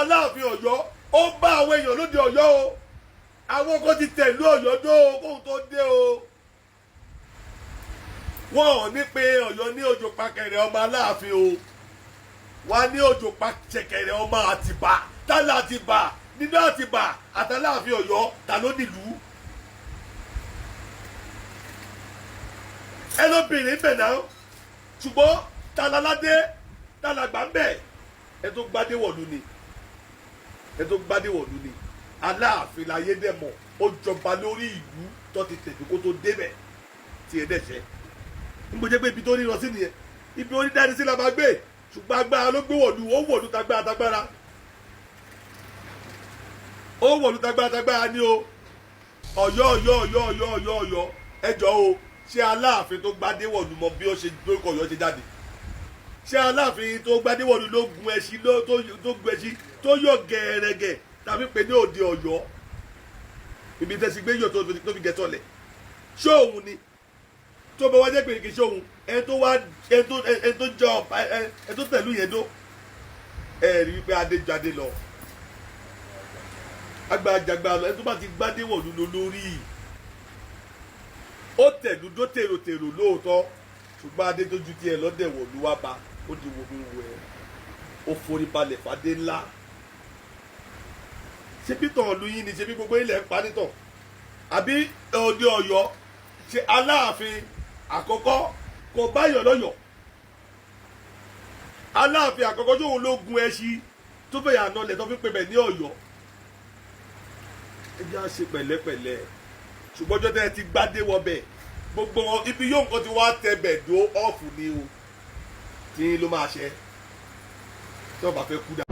Aláàfin Ọ̀yọ́ ó bá àwọn èèyàn lóde Ọ̀yọ́ o. Àwọn kan ti tẹ̀lú Ọ̀yọ́ dó o kóhun tó dé o. Wọn ò ní pé Ọ̀yọ́ ní òjò pakẹrẹ ọmọ Aláàfin o, wọn ní òjò pàṣẹkẹrẹ ọmọ Àtìbà. Tálà Àtìbà nínú Àtìbà àtàláàfin Ọ̀yọ́, ta ló nílùú? Ẹ ló bèrè ń bẹ̀ náà. Ṣùgbọ́n talaládé talàgbà ń bẹ̀, ẹ tó gbádé wọ̀lú ni, ẹ tó gbádé wọ̀lú ni Aláàfin láyé dẹ̀ mọ̀. Ó jọba lórí ìlú tó ti tẹ̀dú kó tó débẹ̀ tí ẹ dẹ̀ṣẹ̀ ń bó jẹ́ pé ibi tó ríran sí nìyẹn, ibi orí dání sí la máa gbé. Ṣùgbọ́n agbára ló gbé wọ̀lú, ó wọ̀lú tagbára tagbára, ó wọ̀lú tagbára tagbára ni o. Ọ̀yọ́, Ọ̀yọ́, Ọ̀yọ́, Ọ̀yọ́, Ọ̀yọ́, Ọ̀yọ́, ẹjọ́ o. Ṣé Aláàfin tó gbadé wọ̀lú mọ bí ó ṣe lórúkọ Ọ̀yọ́ ṣe jáde? Ṣé Aláàfin tó gbadé wọ̀lú ló gun ẹṣin, tó gun ẹṣin tó yọ gẹ̀ẹ́rẹ́gẹ̀ tàbí pé ní òde Ọ̀yọ́, ibi tẹ́sí gbé yọ̀ tó fi gẹ̀tọ̀lẹ̀? Ṣé òun ni? Tó bá wá jẹ́ pé kì í ṣe òun, ẹni tó wá, ẹni tó jọ, ẹni tó tẹ̀lú yẹn dó, ẹ rí wípé adéjáde lọ, agbájagba lọ. Ẹni tó bá ti gbádé wọ̀lú lọ lórí, ó tẹ̀lú dó tèrò-tèrò lóòótọ́, ṣùgbọ́n adé tó ju tiẹ̀ lọ́dẹ̀ wọ̀lú wá bá ó di wo mi wẹ̀, ó forí balẹ̀ fàdé ńlá. Ṣé pítọ̀ ọ̀lú yín ni? Ṣe bí gbogbo ilẹ̀ ń pa nítọ̀ àbí òde Ọ̀yọ́? Ṣe Aláàfin àkọ́kọ́ kò báyọ̀ lọ́yọ̀? Aláàfin àkọ́kọ́ tó òun ló gun ẹṣin tó fẹ̀yà nọlẹ̀ tó fi pè bẹ̀ ní Ọ̀yọ́. Ẹ jẹ́ á ṣe pẹ̀lẹ́pẹ̀lẹ́. Ṣùgbọ́n ọjọ́ tẹ́ ẹ ti gbádé wọbẹ̀, gbogbo wọn ibi yóò nǹkan ti wá tẹ bẹ̀ dó ọ̀fù ni o, tí ló máa ṣe tí wọ́n bá fẹ́ kú dà.